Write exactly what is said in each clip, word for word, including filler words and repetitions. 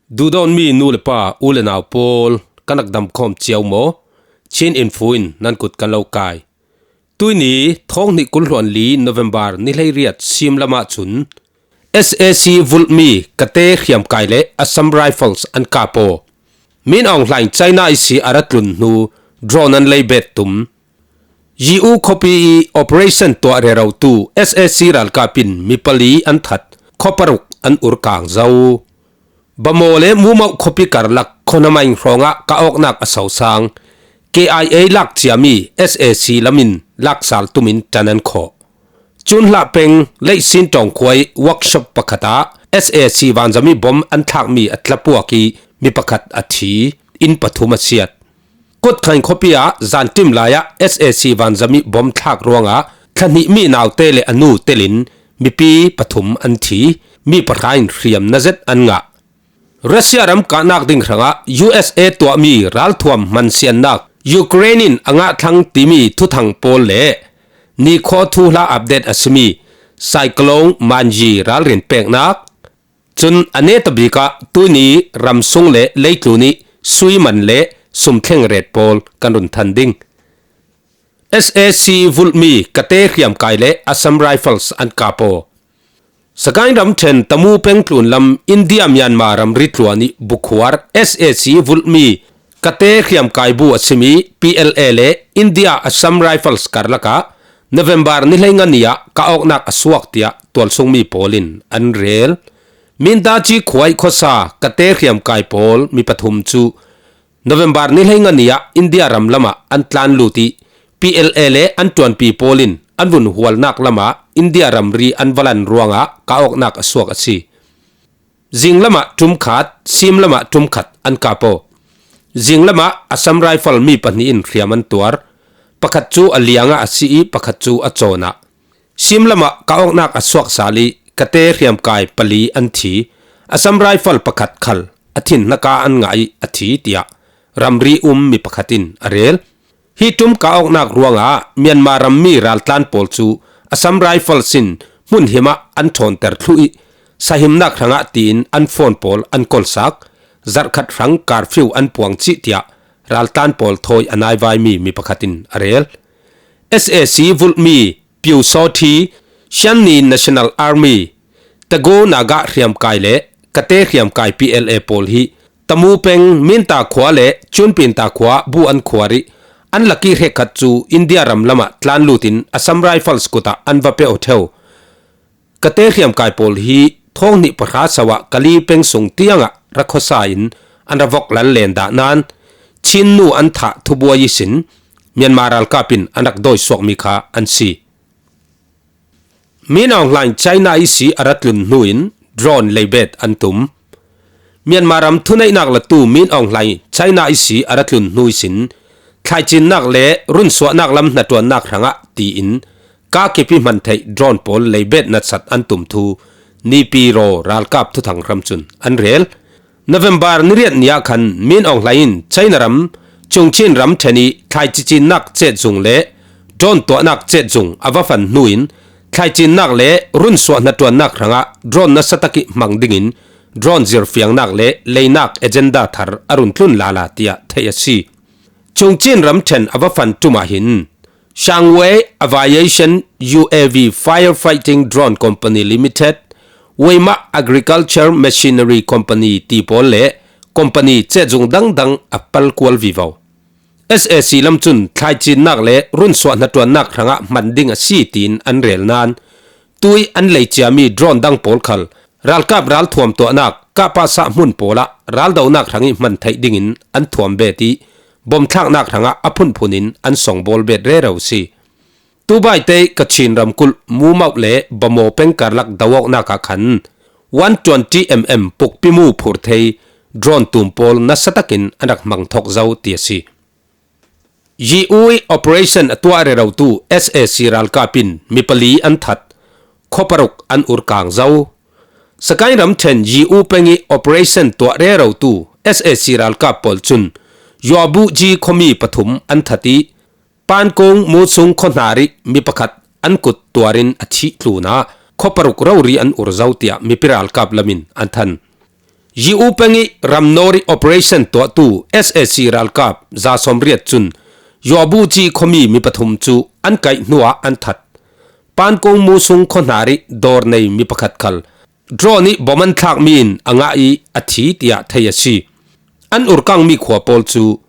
Duhdawtmi nu le pa, u le nau pawl, kan rak dam khawm cio maw? Chin Info in nan kut kan lo kai. Tuini thawng hnih kul hluan li November ni hleiriat sim lamah cun S A C vulhmi Kate hriamkai le Assam Rifles an kap aw. Min Aung Hlaing China ihsi a ra tlun hnu drone an lei bet tum. Yiu khuapi i operation tuah rerotu S A C ralkap in mi pali an that, khua paruk an ur kang zo. Bamaw le Mumauh khuapi karlak khuanamaing hrawngah ka awknak a sosang. K I A lak ciami S A C lamin laksal tumin ṭan an khawh. Cun hlah peng Leihsin ṭawngkhuai workshop pakhatah S A C vanzami bom an thlakmi a tlapuak i mi pakhat a thi, inn pathum a siat. Kutkhang khuapi ah zanṭim lai-ah S A C vanzami bom thlak ruangah thla hnihmi naute le a nu telin mipi pathum an thi, mi pahra in hriamnam zet an ngah. Russia ram kahnak ding hrangah U S A tuahmi ralthuam hmansiannak Ukraine in a ngah thlang timi thuthang pawl le nikhua thuhla update a simi Cyclone Manji ralrin peknak, cun a netabik ah tuini ramsung le leitlun i sui man le sumthleng ret pawl kan run than ding. S A C vulhmi Kate hriamkai le Assam Rifles an kap aw. Sagaing ramṭhen Tamu peng tlunlam India Myanmar ramri tluan i bukhuar S A C vulhmi Kate hriamkai bu a simi P L A le India Assam Rifles karlakah November ni hleinga ni ah ka awknak a suak tiah tualsungmi pawl in an rel. Mindaci khuai khuasa Kate hriamkai pawl mi pathum cu November ni hleinga ni ah India ram lamah an tlan lut i P L A le an ṭuanpi pawl in an vun hualnak lamah India ramri an va lan ruangah ka awknak a suak a si. Zinglamah ṭum khat, simlamah ṭum khat an kap aw. Zinglamah Assam Rifle mi pahnih in hriam an tuar. Pakhat cu a liangah a si i pakhat cu a cawnah. Simlamah ka awknak a suak sal i Kate hriamkai pali an thi, Assam Rifle pakhat khal a thin hnaka an ngah i a thi, tiah ramri um mi pakhat in a rel. Hi ṭum ka awknak ruangah Myanmar rammi raltlan pawl cu Assam Rifles in hmunhim ah an ṭhawnter thluh i sahimnak hrangah tiin an phone pawl an kolsak, zarhkhat hrang curfew an puang cih, tiah raltlan pawl thawi a naivaimi mi pakhat in a rel. S A C vulhmi Pyu Saw Thi, Shan National Army, Tago Naga hriamkai le Kate hriamkai P L A pawl hi Tamu peng Minta khua le Cunpinta khua bu an khuar i an lak i hrekkhat cu India ram lamah tlan lutin Assam Rifles kutah an va pe aw ṭheu. Kate hriamkai pawl hi thawng hnih pahra so ah Kali peng sung tiangah ra khuasa in an ra vok lal len dah nan Chin nu an thah thubuai ihsin Myanmar ralkap in an rak dawi suakmi kha an si. Min Aung Hlaing China ihsi a ra tlun hnu in drone leibet an tum. Myanmar ram thuneihnak latu Min Aung Hlaing China ihsi a ra tlun hnu ihsin thlaicinnak le runsuahnak lam hnaṭuannak hrangah tiin kaa kip i hman theih drone pawl leibet natsat an tum thu Naypyidaw ralkap thuthang hram cun an rel. November ni riat ni ah khan Min Aung Hlaing in China ram Chungchin ram ṭhen i thlaici cinnak cetzung le drone tuahnak cetzung a va fan hnu in thlaicinnak le runsuah hnaṭuannak hrangah drone nasa tak i hmang dingin drone zirfiangnak le leinak agenda thar a run tlun lala tiah theih a si. Chungchin ram ṭhen a va fan ṭum ah hin Shangwei Aviation U A V Firefighting Drone Company Limited, Weimah Agriculture Machinery Company ti pawl le company cetzung dangdang a pal kual vivo. S A C lam cun thlaicinnak le runsuah hnaṭuannak hrangah hman ding a si tiin an rel nan, tui an lei ciami drone dang pawl khal ralkap ralthuam tuahnak kahpahsah hmun pawl ah raldonak hrang i hman theih dingin an thuam bet i bomthlaknak hrangah a phunphun in an songbawl bet rero si. Tubaite Kachin ramkulh Mumauh le Bamaw peng karlak do awknak ah khan one twenty M M pukpi mu phur thei drone tum pawl nasa takin an rak hmang thok zo ti a si. Yiui operation a tuah rerotu S A C ralkap in mi pali an that, khua paruk an ur kang zo. Sagaing ram ṭhen Yiu peng i operation tuah rerotu S A C ralkap pawl cun Yuabuji khuami pathum an that i Pankung Musung khuahnar i mi pakhat an kut tuarin a thih tlunah khua paruk rori an ur zo tiah mipi ralkap lamin an than. Yiu peng ih ramnawr ih operation tuahtu S A C ralkap za sawmriat cun Yuabuci khuami mi pathum cu an kaih hnuah an that. Pankong Musung khuahnar ih dawr nei mi pakhat khal drone ih bom an thlakmi in a ngah ih a thi, tiah thei a si. An urkangmi khua pawl cu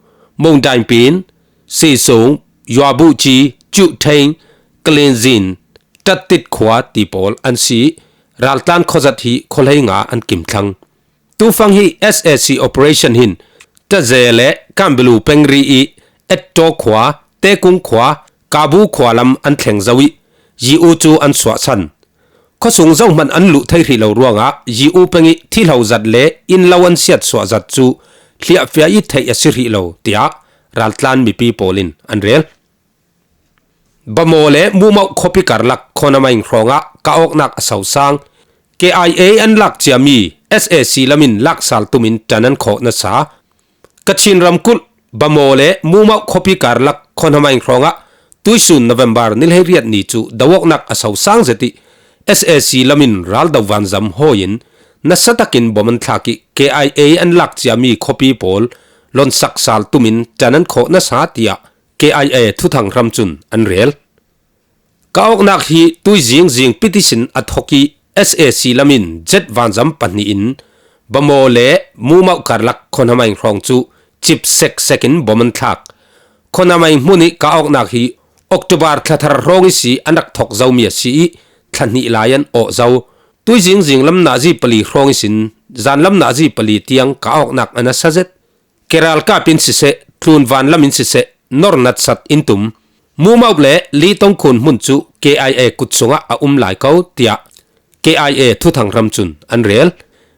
Mongdainpin, Sisung, Yuabuci, Cuhtheng, Kalenzin, Tattit khua ti pawl an si ih, raltlan khuazat hi khuahlei nga an kim thlang. Tufang hi S A C operation hin Taze le Kanbalu pengri ih Etto khua, Tekung khua, Kabu khua lam an thleng zo ih, Yiu cu an suahsan. Khuasung zohman an luh thei hrih lo ruangah Yiu peng ih thihlo zat le innlo an siatsuah zat cu hliahfiah ih theih a si hrih lo, tiah raltlan mipi pawl in an rel. Bamaw le Mumauh khuapi karlak Khonamaing hrawngah kah awknak a sosang. K I A an lak ciami S A C lam in laksal tumin ṭan an khawh nasa. Kachin ramkulh Bamaw le Mumauh khuapi karlak Khonamaing hrawngah tuihsun November ni hleiriat ni cu do awknak a sosang zet ih S A C lam in raldo vanzam hawi in nasa takin bom an thlak ih K I A an lak ciami khuapi pawl lonsak sal tumin ṭan an khawh nasa, tiah K I A thuthang hram cun an rel. Kah awknak hi tuizing zing piti sin a thok ih S A C lam in jet vanzam pahnih in Bamaw le Mumauh karlak Khonamaing hrawng cu cip seksek in bom an thlak. Khonamaing hmun ih kah awknak hi October thla thar hrawng ihsi an rak thok zomi a si ih, thla hnih lai an awh zo. Tuizing zing lam nazi pali hrawng ihsin zan lam nazi pali tiang kah awknak a nasa zet. Keralkap in siseh, tlunvan lam in siseh, nor natsat in tum. Mumauh le Litong khun hmun cu K I A kut sungah a um lai ko, tiah K I A thuthang hram cun an rel.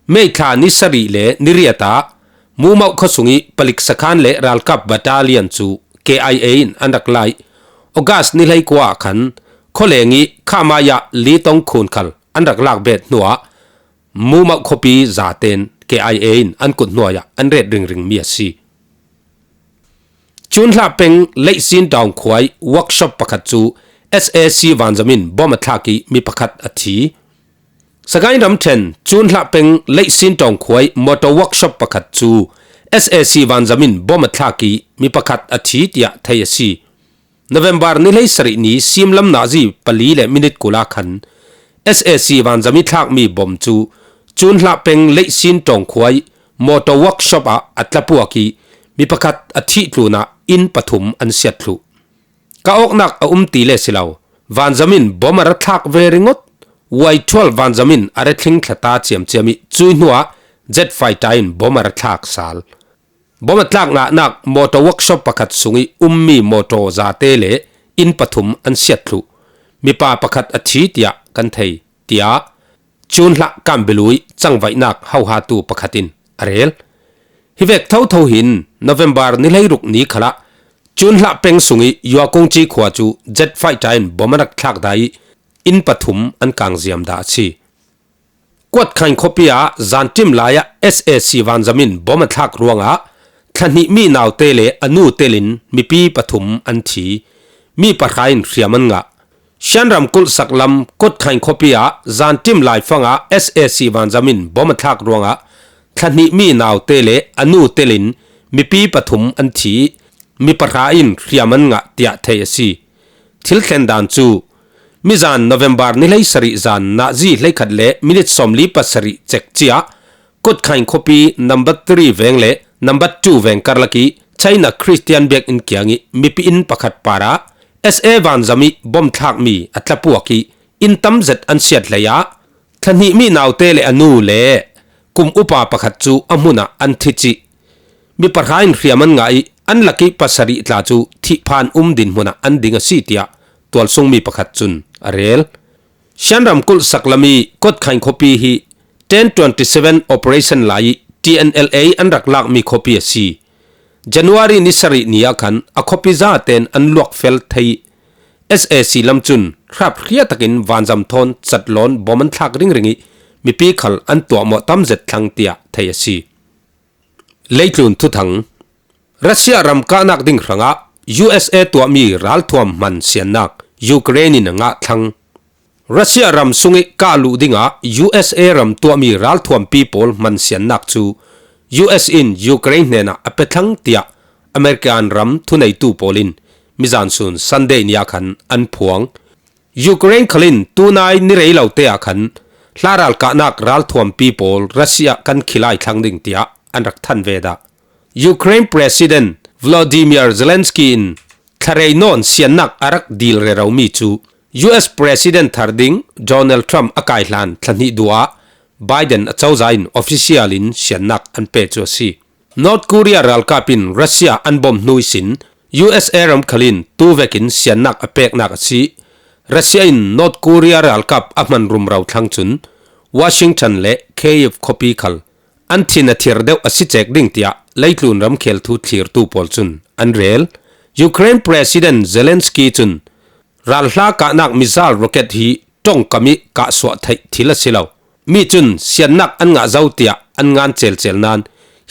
May thla ni sarih le ni riat ah Mumauh khuasung ih palik sakhan le ralkap battalion cu K I A in an rak laih. August ni hleikua ah khan khualeng ih Khamaya Litong khun khal an rak lak bet hnuah Mumauh khuapi zaten K I A in an kut hnuai ah an ret ringringmi a si. Cun Hlah peng Leihsin Dawng khua ih workshop pakhat cu S A C vanzam in bom a thlak ih mi pakhat a thi. Sagaing ramṭhen Cun Hlah peng Leihsin Dawng khua ih motor workshop pakhat cu S A C vanzam in bom a thlak ih mi pakhat a thi, tiah thei a si. November ni hleisarih ni simlam nazi pali le minit kul ah khan S A C vanzam ih thlakmi bom cu Cun Hlah peng Leihsin Dawng khua ih motor workshop ah a tlapuak ih mi pakhat a thih tlunah inn pathum an siat thluh. Kah awknak a um ti le si lo, vanzam in bom a ra thlak ve ringawt. Y twelve vanzam in a ra tling thlata ciamciam ih cuih hnuah jet fighter in bom a ra thlak sal. Bom a tlak ngahnak motor workshop pakhat sungih ummi motor zate le inn pathum an siat thluh. Mipa pakhat a thi tiah kan thei, tiah Cun Hlah Kanbalu ih cangvaihnak hohatu pakhat in a rel. Hi vek thotho hin November ni hleiruk ni khalah Cun Hlah peng sungih Yuakungci khua cu jet fighter in bom a rak thlak dah ih inn pathum an kangziam dah a si. Kuatkhain khuapi ah zanṭim lai ah S A C vanzam in bom a thlak ruangah thla hnihmi naute le a nu telin mipi pathum an thi. Mi pahra in hriam an ngah. Shan ramkulh saklam Kuatkhain khuapi ah zanṭim laifang ah S A C vanzam in bom a thlak ruangah thla hnihmi naute le a nu telin mipi pathum an thi. Mi pahra in hriam an ngah tiah thei a si. Thil thlen dan cu mizan November ni hleisarih zan nazi hleikhat le minit sawmli pasarih cek ciah Kuatkhain khuapi number three veng le number two veng karlak ih China Christian biakinn kiangih mipi inn pakhat parah S A vanzam ih bom thlakmi a tlapuak ih inn tam zet an siat hlei ah thla hnihmi naute le a nu le kum upa pakhat cu a hmun ah an thi cih. Mi pahra in hriam an ngah ih an lakih pasarih tla cu thihphan um dinhmun ah an ding a si tiah tualsungmi pakhat cun a rel. Shan ramkulh saklam ih Kuatkhain khuapi hi ten twenty seven operation lai ih T N L A an rak lakmi khuapi a si. January ni sarih ni ah khan a khuapi zaten an luakfel thei ih S A C lam cun hrap hria takin vanzam thawn catlawn bom an thlak ringring ih mipi khal an tuahmawh tam zet thlang tiah thei a si. Leitlun thuthang. Russia ram kahnak ding hrangah U S A tuahmi ralthuam hman siannak Ukraine in a ngah thlang. Russia ram sungih kahluh dingah U S A ram tuahmi ralthuampi pawl hmansiannak cu U S in Ukraine hnenah a pe thlang tiah American ram thuneitu pawl in mizan sun Sunday ni ah khan an phuang. Ukraine khal in tunai ni rei lo te ah khan hla ralkahnak ralthuampi pawl Russia kan khilai thlang ding tiah an rak than ve dah. Ukraine President Volodymyr Zelensky in thlarei nawn siannak a rak dil reromi cu U S President thar ding Donald Trump a kai hlan thla hnih duh ah Biden a cozah in official in siannak an pe cu a si. North Korea ralkap in Russia an bom hnu ihsin U S A ram khal in tu vekin siannak a peknak a si. Russia in North Korea ralkap a hman rumro thlang cun Washington le Kyiv khuapi khal an thin a thir deuh a si cek ding tiah leitlun ramkhel thu thlirtu pawl cun an rel. Ukraine President Zelensky cun ralhla kahnak missile rocket hi ṭongkam ih kahsuah theih thil a si lo. Mi cun siannak an ngah zo tiah an ngan celcel nain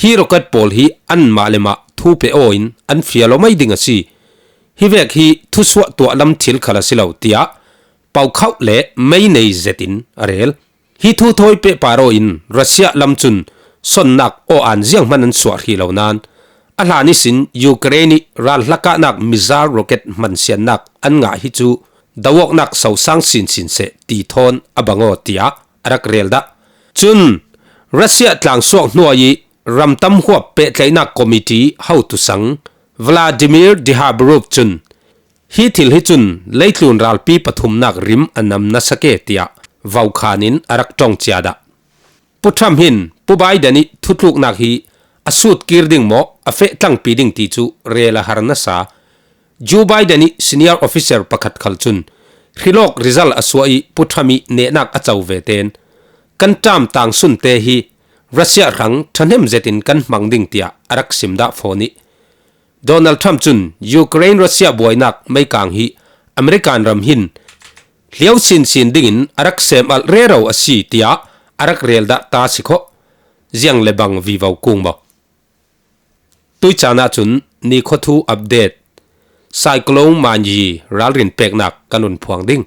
hi rocket pawl hi anmah le mah thu pe aw in an fial aw mai ding a si. Hi vek hi thusuah tuah lam thil khal a si lo tiah paukhauh le mei nei zetin a rel. Hi thu thawi pehpar aw in Russia lam cun sonnak aw-aan zianghman an suah hrih lo nain a hlan ihsin Ukraine ih ralhla kahnak missile rocket hmansiannak an ngah hi cu doawknak sosang sinsin seh ti thawn a bang aw tiah a rak rel dah. Cun Russia tlangsuak hnuai ih ramtam huap pehtlaihnak committee hotu sang Vladimir Dihabrov cun hi thil hi cun leitlun ralpi pathumnak rim a nam nasa ke tiah vokhan in a rak ṭong cia dah. Pu Trump hin Pu Biden ih thutluknak hi a sut kir ding maw a feh tlangpi ding ti cu rel a har nasa. Joe Biden ih senior officer pakhat khal cun hrilawk result a suah ih Pu Trump ih nehnak a co ve tein kan ṭam tangsunte hi Russia hrang ṭhahnem zetin kan hmang ding tiah a rak sim dah fawn ih Donald Trump cun Ukraine Russia buainak meikang hi American ram hin hliau sinsin dingin a rak sem alh rero a si tiah a rak rel dah ta si khawh. Ziang le bang vivo kung maw? Tui caan ahcun nikhua thu update, Cyclone Manyi ralrin peknak kan run phuang ding.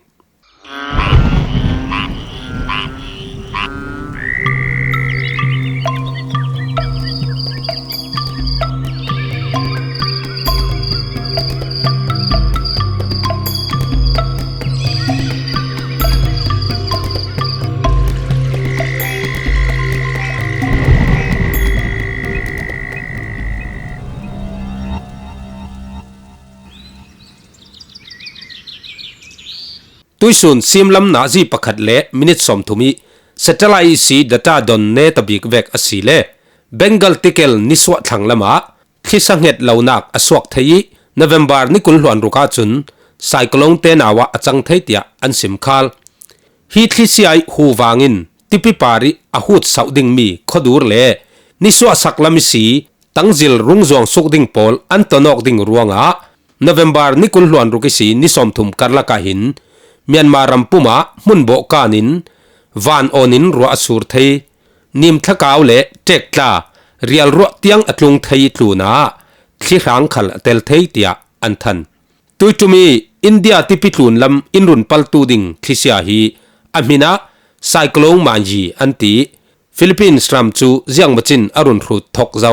Tuihsun simlam nazi pakhat le minit sawmthum ih satellite ihsi data don netabik vek a si le Bengal tikel nisuah thlang lamah thlisa hnget lonak a suak thei ih November ni kul hluan ruk ahcun cyclone tenau ah a cang thei tiah an sim khal. Hi thlisia ih hu vangin tipi par ih a hut sauh dingmi khuadur le nisuah saklam ihsi tangzil rungzuang suk ding pawl an tonawk ding ruangah November ni kul hluan ruk ihsi ni sawmthum karlak ah hin Myanmar ram pum ah hmun bawhkan in van awn in ruah a sur thei, nim thlakau le ṭektla rialruah tiang a tlung thei ih tlunah thlihrang khal a tel thei tiah an than. Tuiṭum ih India tipi tlunlam in run paltu ding thlisia hi a hmin ah Cyclone Manyi an ti. Philippines ram cu ziangmacin a run hrut thok zo.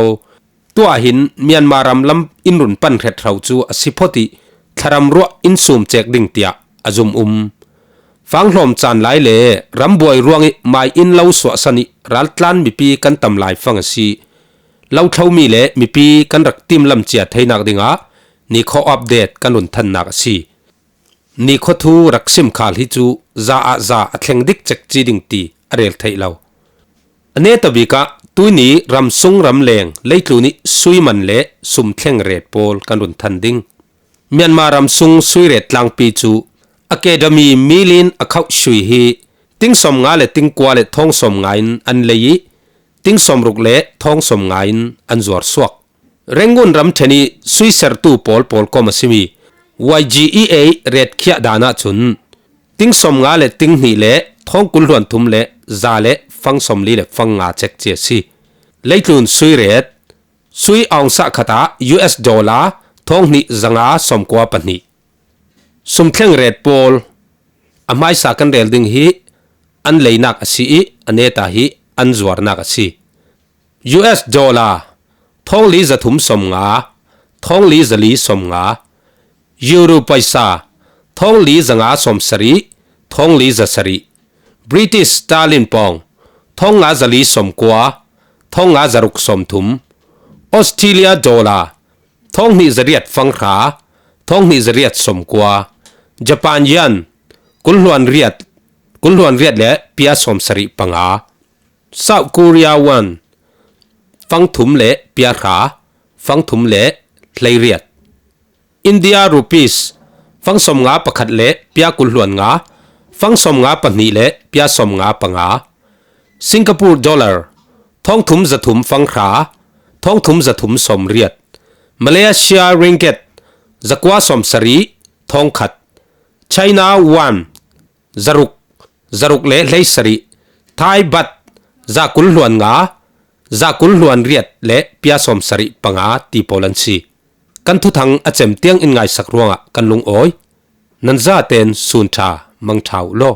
Tuah hin Myanmar ram lam in run pan hret hro cu a si phot ih thlaram ruah in sum cek ding tiah a zum um. Fanghlawm caan lai le rambuai ruangih mai in lo suahsan ih raltlan mipi kan tam lai fang a si. Lo thlomi le mipi kan rak timlam cia theinak dingah nikhua update kan run thannak a si. Nikhua thu rak sim khal hi cu za ah za a thleng dik cekci ding ti a rel theih lo. A netabik ah tuini ramsung ramleng leitlun ih suiman le sumthleng ret pawl kan run than ding. Myanmar ramsung suiret tlangpi cu Academy Milin a khauh sui hi ting sawmnga le ting kua le thawng sawmnga in an lei ih ting sawmruk le thawng sawmnga in an zuar suak. Rangoon ramṭhen ih suisertu pawl pawl kom a simi Y G E A retkhiah dan ahcun ting sawmnga le ting hnih le thawng kul hluan thum le za le fang sawmli le fang nga cek ci a si. Leitlun suiret sui awngsah khat ah U S dollar thawng hnih zanga sawmkua pahnih. Sumthleng ret pawl A hmaisa kan rel ding hi an leinak a si i a neta hi an zuarnak a si. U S dollar thawng li zathum sawmnga, thawng li zali sawmnga. Euro paisa thawng li zanga sawmsarih, thawng li zasarih. British sterling pawng thawng nga zali sawmkua, thawng nga zaruk sawmthum. Australia dollar thawng hnih zariat fanghra, thawng hnih zariat sawmkua. Japan yen kul hluan riat, kul hluan riat le pia sawmsarih panga. South Korea won fangthum le pia hra, fangthum le hleiriat. India rupees fang sawmnga pakhat le pia kul hluan nga, fang sawmnga pahnih le pia sawmnga panga. Singapore dollar thawngthum zathum fanghra, thawngthum zathum sawmriat. Malaysia ringgit zakua sawmsarih, thawngkhat. China won zaruk, zaruk le hleisarih. Thai baht zakul hluan nga, zakul hluan riat le pia sawmsarih panga ti pawl an si. Kan thuthang a cem tiang in ngaisak ruangah kan lungawi. Nan zaten sun ṭha, mang ṭha uh law.